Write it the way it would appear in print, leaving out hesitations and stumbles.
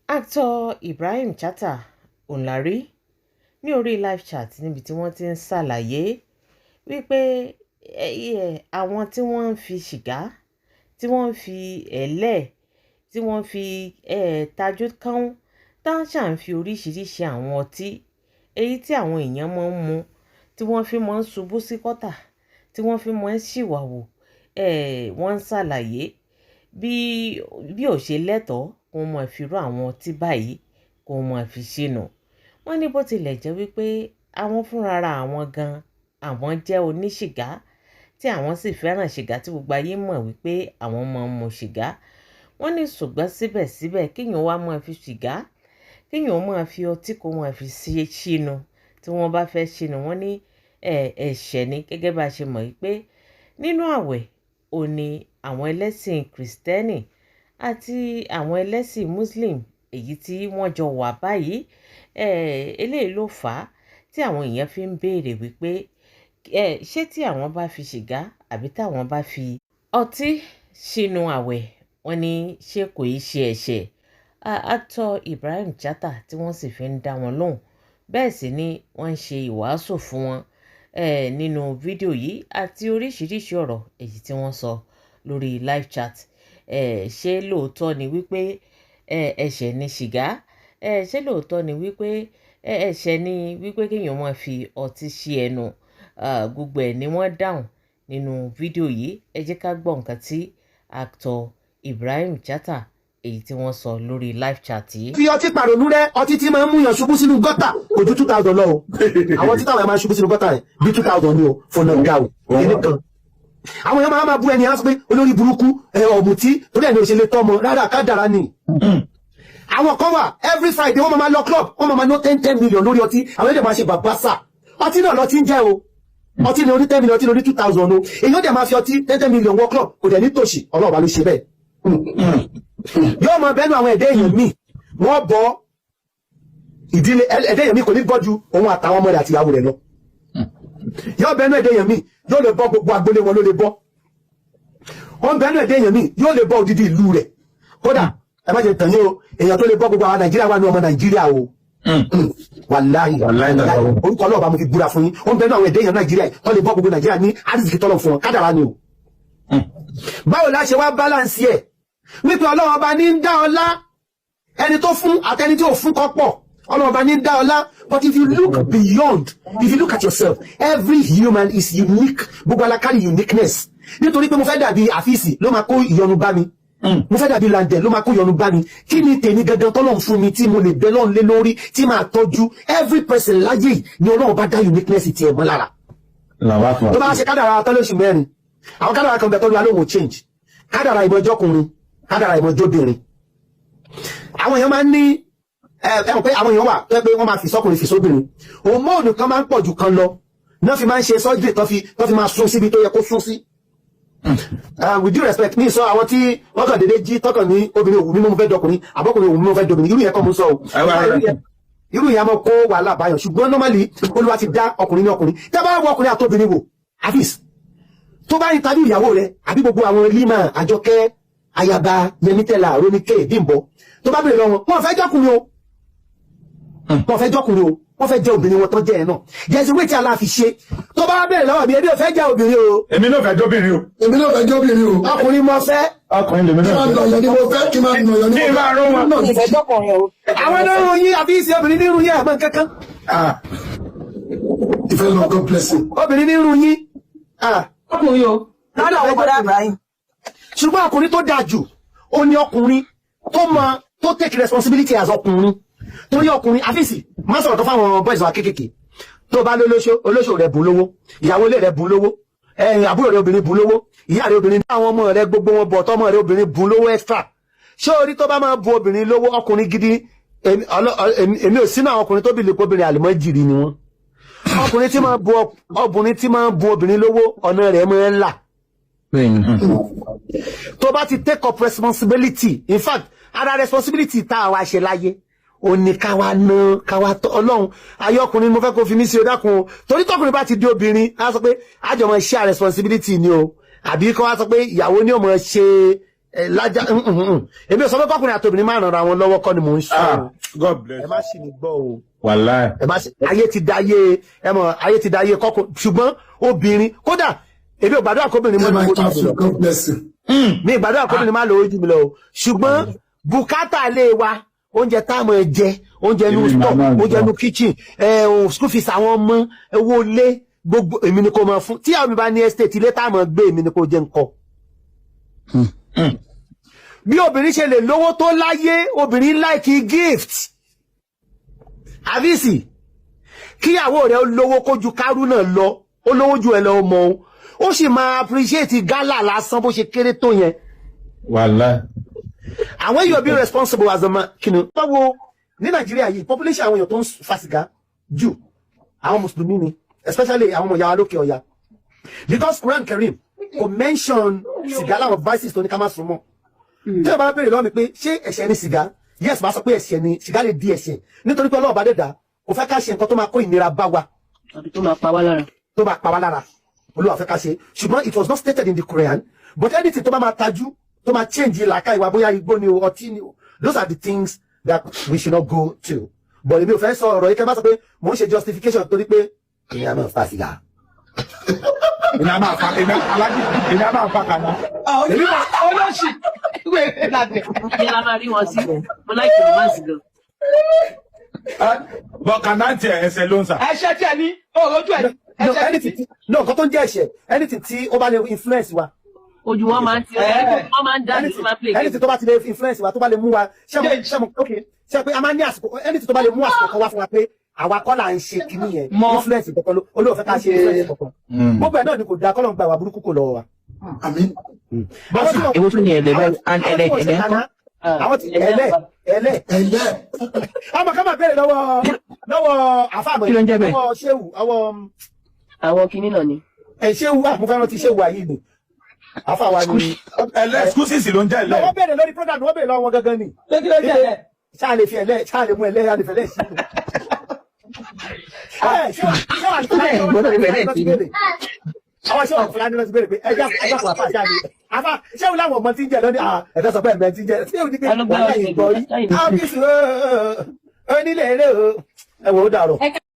Actor Ibrahim Chatta òǹlàrí ní orí live chat níbi tí wọ́n ti ń ṣàlàyé wípé àwọn tí wọ́n ń fi sìgá, tí wọ́n ń fi ẹ̀lẹ́, tí wọ́n ń fi tajú kán, tán ṣà ń fi oríṣiríṣi àwọn ọtí èyí tí àwọn èèyàn máa ń mu, tí wọ́n fi máa ń ṣubú sí kọ́tà, tí wọ́n fi máa ń ṣìwàwò. Wọ́n ń ṣàlàyé bí ò ṣe lẹ́tọ̀ọ́ kó máa fi irú àwọn ọtí báyìí kó máa fi ṣìnà. Wọ́n ní bó tilẹ̀ jẹ́ wípé àwọn fúnrara àwọn gan, àwọn jẹ́ oníṣìgá tí àwọn sì fẹ́ràn ṣìgá, tí gbogbo ayé mọ̀ wípé àwọn máa ń mu ṣìgá. Wọ́n ní ṣùgbọ́n síbẹ̀síbẹ̀, kéèyàn wá máa fi ṣìgá, kéèyàn máa fi ọtí kó máa fi ṣínu tí wọ́n bá fẹ́ ṣínu, wọ́n ní ẹ̀ṣẹ̀ ni. Gẹ́gẹ́ bá a ṣe mọ̀ wípé nínú àwẹ̀ ò ní àwọn ẹlẹ́sìn Kìrìsìtẹ́nì àti àwọn ẹlẹ́sìn Muslim èyí tí wọ́n jọ wà báyìí. Eléyìí ló fà á tí àwọn èèyàn fi ń béèrè wípé ṣé tí àwọn bá fi ṣìgá àbí táwọn bá fi ọtí sínú àwẹ̀, wọ́n ní ṣé kò í ṣe ẹ̀ṣẹ̀? Actor Ibrahim Chatta tí wọ́n sì fi ń dá wọn lóhùn, bẹ́ẹ̀ sì ni wọ́n ń ṣe ìwàásù fún wọn nínú fídíò yìí àti oríṣiríṣi ọ̀rọ̀ èyí tí wọ́n sọ lórí live chat. Ṣé lóòótọ́ ni wípé ẹ̀ṣẹ̀ ni ṣìgá? Ṣé lóòótọ́ ni wípé ẹ̀ṣẹ̀ ni wípé kéèyàn máa fi ọtí sí ẹnu? Gbogbo ẹ̀ ni wọ́n dáhùn nínú fídíò yìí. Ẹ jẹ́ ká gbọ́ nǹkan tí actor Ibrahim Chatta èyí tí wọ́n sọ lórí live chat yìí. Fi ọtí pàrònú rẹ, ọtí tí máa ń múyàn ṣubú sínú gọ́tà kò ju 2,000 lọ o. Àwọn tí táwọn ẹ̀ máa ń ṣubú sínú gọ́tà yẹn bí 2,000 ni o fọ̀nà ga o kíní kan. Àwọn èèyàn máa bú ẹni á sọ pé olórí burúkú ẹ, ọ̀mùtí, torí ẹni ò ṣe lè tọ́mọ rárá, kádàrá ni. Àwọn kan wà, every Friday wọ́n máa lọ club, wọ́n máa ná 10 10 million lórí ọtí. Àwọn èdè máa ṣe bàbá sà, ọtí náà lọ ti ń jẹ́ o. Ọtí ní orí 10 million, ọtí ní orí 2,000 o. Èyàn dẹ̀ máa fi ọtí 10 10 million wọ club, kò dẹ̀ ní tòṣì. Ọlọ́ọ̀bá ló ṣe bẹ́ẹ̀. Yóò mọ bẹ́nu àwọn ẹ̀dẹ́ èèyàn míì, wọ́n bọ́ ìdílé. Ẹ̀dẹ́ èèyàn míì kò ní bọ́ ju òun àtàwọn ọmọ rẹ̀ àti ìyàwó rẹ̀ lọ. Yóò bẹ́nu ẹ̀dẹ́ èèyàn míì, yóò lè bọ́ gbogbo agboolé wọn ló lè bọ́. Wọ́n bẹ́nu ẹ̀dẹ́ èèyàn míì, yóò lè bọ́ odidi ìlú rẹ̀. Kódà, ẹ má ṣe tàn yín o, èèyàn tó lè bọ́ gbogbo àwọn Nàìjíríà wà ní ọmọ Nàìjíríà o. Wàláhì, orúkọ ọlọ́ọ̀bá mo fi búra fún yín, wọ́n bẹ́nu àwọn ẹ̀dẹ́ èèyàn Nàìjíríà tó lè bọ́ gbogbo Nàìjíríà ní àdìsíkì tọ́lọ̀ fún wọn. Kádàrá ni o. Báwo la ṣe wá balance ẹ̀ wípé Ọlọ́run Ọba ní ń dá ọlá, ẹni tó fún àtẹni tí ò fún kọ́ pọ̀, Ọlọ́run Ọba ní ń dá ọlá. But if you look beyond, if you look at yourself, every human is unique. Gbogbo alákárí uniqueness. Nítorí pé mo fẹ́ dàbí àfíìsì ló máa kó ìyọnu bá mi, mo fẹ́ dàbí landẹ̀ ló máa kó ìyọnu bá mi. Kí ni tèmi gangan tọ́lọ́run fún mi tí mo lè bẹ lọ́run lé lórí tí máa tọ́jú? Every person láyé yìí ni Ọlọ́run bá dá uniqueness tiẹ̀ mọ́ lára. Tó bá ṣe kádàrá tọ́lọ́sì mẹ́rin, àwọn kádàrá kan bẹ tọ́lú alóhùn change: kádàrá ìmọ̀jọ́kùnrin, kádàrá ìmọ̀jọ́bìnrin. Àwọn èèyàn máa ń ní ẹ ẹ mọ̀ pé àwọn èèyàn wà tó yẹ pé wọ́n máa fi sọ́kùnrin, fi sóbìnrin. Hormone kan máa ń pọ̀ jù kan lọ náà fi máa ń ṣe surgery tó fi máa sún síbi tó yẹ kó sún sí. With due respect, ní sọ àwọn tí wọ́n kàn déédéé jí tọkàn ní obìnrin òwú mímú fẹ́ dọkùnrin, àbọ́kùnrin òwú mímú fẹ́ dọkùnrin, irú yẹn kọ́ mo sọ o. Irú yẹn a máa kó wàhálà báyọ̀. Ṣùgbọ́n normally, Olúwa ti dá ọkùnrin ní ọkùnrin. Tẹ́ bá wọ ọkùnrin àtobìnrin wò, àfíìs tó bá interview ìyàwó rẹ̀ àbí gbogbo àwọn lima, Àjọkẹ́, Ayaba, Yẹmítẹ́lá, Rónìkè, Bímbọ́, tó bá bèrè lọ́wọ́ wọn, fẹ́ jọ́kùnrin o, wọ́n fẹ́ jọ́kùnrin o, wọ́n fẹ́ jẹ́ obìnrin wọn tó jẹ́ ẹ̀ náà. Jẹ́sí wíìtì aláàfi ṣe tó bá bèrè lọ́wọ́ mi, èmi ò fẹ́ jẹ́ obìnrin o. Èmi náà fẹ́ jóbìnrin o. Èmi náà fẹ́ jóbìnrin o. Ọkùnrin mo fẹ́. Ọkùnrin lèmi Kí náà máa fẹ́. nọ̀yàn ni mo fẹ́, kí máa nọ̀yàn ni mo Kí fẹ́. máa rún wọn. Náà Ìfẹ́ jọkùnrin o. Àwọn ẹlẹ́rù yín àbí ìsìn obìnrin nírú yín àmọ́ kankan. Ah, Ìfẹ́ lọ, God bless you. Obìnrin nírú yín. Ah. Ọkùnrin o. Lọ́dọ̀ àwọn bọ́dá Ibrahim. Ṣùgbọ́n ọkùnrin tó dáa jù ó ní ọkùnrin tó mọ tó take responsibility as ọkùnrin, torí ọkùnrin àfíìsì má sọ̀rọ̀ tó fáwọn boys wa kéékèèké. Tó bá lólóṣó, olóṣó rẹ̀ bùn lówó, ìyàwó ilé rẹ̀ bùn lówó, ẹ̀yìn àbúrò rẹ̀ obìnrin bùn lówó, ìyá rẹ̀ obìnrin, àwọn ọmọ rẹ̀ gbogbo wọn bọ̀, tọmọ rẹ̀ obìnrin bùn lówó extra. Ṣé orí tó bá máa bu obìnrin lówó, ọkùnrin gidi, èmi ò sínú àwọn ọkùnrin tó bí lè kó obìnrin àlùmọ́ jìrì ni wọ́n. Ọkùnrin tí máa bu obìnrin lówó, ọ̀nà rẹ̀ máa ń là. Tó bá ti take up responsibility, in fact, ara responsibility tá a wá ṣe láyé ó ní ká wá ná, ká wá tọ́ Ọlọ́run ayé. Ọkùnrin mo fẹ́ kó fi mí sí o, dákun o. Torí tọkùnrin bá ti di obìnrin, á sọ pé àjọmọ̀ share responsibility ni o, àbí kó wá sọ pé ìyàwó ni ó mọ̀ ṣe. Lájà, èmi ò sọ pé kọkùnrin àti obìnrin máa ràn ra wọn lọ́wọ́ kọ́ ni mò ń sọ Ah, o. God bless. Ẹ má ṣì mí gbọ́ o. Wàláì. Ẹ má ṣe, ayé ti dayé, ẹ mọ̀, ayé ti dayé kọ́kọ́, ṣùgbọ́n obìnrin, kódà èmi ò gbàdúrà kóbìnrin Ẹ mọ́ máa lówó jù mí káfí. lọ. God bless you. Mi gbàdúrà kóbìnrin má lówó jù mí lọ o, ṣùgbọ́n bùkátà lé wa, oúnjẹ táwọn ẹ jẹ, oúnjẹ inú Èmi store, màmá oúnjẹ gbọ́. inú kitchen, ẹ ohun school fees àwọn ọmọ, owó ilé gbogbo, èmi ni kò máa fún. Tí àwọn mi bá ní estate, ilé táwọn gbé, èmi ni kò jẹ́ nǹkan. Bí obìnrin ṣe lè lówó tó láyé, obìnrin like gift. Àbísì kíyàwó rẹ̀ ó lówó kó ju kárú náà lọ, ó lówó ju ẹ lọ mọ o, ó sì máa appreciate gálà lásán bó ṣe kéré tó yẹn. Wàláì. And when you are being responsible as a man, kí ni. Báwo ní Nàìjíríà yìí, population àwọn èèyàn tó ń fa sìgá jù, àwọn Mùsùlùmí ni, especially àwọn ọmọ ìyá wa lókè ọya, because Quran Karim kò mention sìgá láwọn vices tó ní ká má sún mọ́. Tí o bá béèrè lọ́wọ́ mi pé ṣé ẹ̀ṣẹ̀ ni sìgá, yes, máa sọ pé ẹ̀ṣẹ̀ ni. Sìgá lè di ẹ̀ṣẹ̀ nítorí pé Ọlọ́run bá dẹ̀ dá kò fẹ́ ká ṣe nǹkan tó máa kó ìnira bá wa Àbí tó máa pa wá lára. tó máa pa wá lára. Olúwa fẹ́ ká ṣe, ṣùgbọ́n it was not stated in the Quran. But anything tó bá máa tajú, tó máa change làákàyè wa, bóyá igbó ni o, ọtí ni o, those are the things that we should not go to. But èmi ò fẹ́ sọ ọ̀rọ̀ yìí kẹ́ bá sọ pé mò ń ṣe justification, torí pé èmi á máa fa sìgá. Iná máa fa iná alájí, iná máa fa kàná. Olóṣì wèrè ládẹ. Ní la máa rí wọn sí. Mo like romance gan. Bọ̀ kàná tiẹ̀, ẹsẹ̀ ló ń sà. Ẹ̀ṣẹ̀ tí ẹ ní òrojú ẹ. No, Ẹ̀ṣẹ̀ anything títí. No, nǹkan tó ń jẹ́ ẹ̀ṣẹ̀, anything tí ó bá lè influence wa. Ojú wọn máa ń ti wọn máa ń dá ní máa play game. Anything tó bá ti lè influence wa, tó bá lè mú wa, ṣé mo ok, ṣé pé a máa ní àsìkò, anything tó bá lè mú àsìkò kan wá fún wa pé àwa kọ́ là ń ṣe kinní yẹn, influence kankan ló olóòfẹ́ ká ṣe, influence kankan, gbogbo ẹ̀ náà ni kò dáa. Kọ́lọ́ ń gba ìwà burúkú kò lọ́wọ́ wa. Àmín. Àwọn tí wọ́n Èwo tún ni ẹ̀lẹ́ báyìí? And àwọn ẹ̀lẹ́ tí wọ́n ṣe ẹ̀lẹ́ ńkọ́? kaná, àwọn tí ẹlẹ́ ẹlẹ́ Ẹlẹ́. ọmọ kan máa bẹ̀rẹ̀ lọ́wọ́ àfàmọ́. Kí ló ń jẹ́ bẹ́ẹ̀? Lọ́wọ́ ṣéwù àwọn Àwọn kinní náà ni. Ẹ̀ ṣéwù, mo fẹ́ràn ti ṣéwù ayé ni àfà wa ni. Ẹlẹ́ excuses ló ń jẹ́ ẹlẹ́. Wọ́n bẹ̀rẹ̀ lórí program, wọ́n bẹ̀rẹ̀ lọ́wọ́ wọn gangan ni. Pé kí ló jẹ́ ẹ̀? Ṣáà lè fi ẹlẹ́, ṣáà lè mú ẹlẹ́, ṣáà lè fẹlẹ́ sí i. Ẹ ṣé wà Bẹ́ẹ̀, gbọ́dọ̀ lè fẹlẹ́ sí i. Àwọn ṣé wà fúlàní lọ sí bẹ̀rẹ̀ pé ẹja ẹja kò àfà ṣáà ni àfà ṣé wò láwọn ọmọ tí ń jẹ lọ́ní ẹ̀fẹ́ sọ pé ẹ̀mẹ́ tí ń jẹ ṣé ò ní pé Ta ló gbé wàhálà ọtí yìí gbọ́ rí ẹ̀gbọ́n? Àwọn bí sùn onílé eré o, ẹ wò ó dàrọ̀.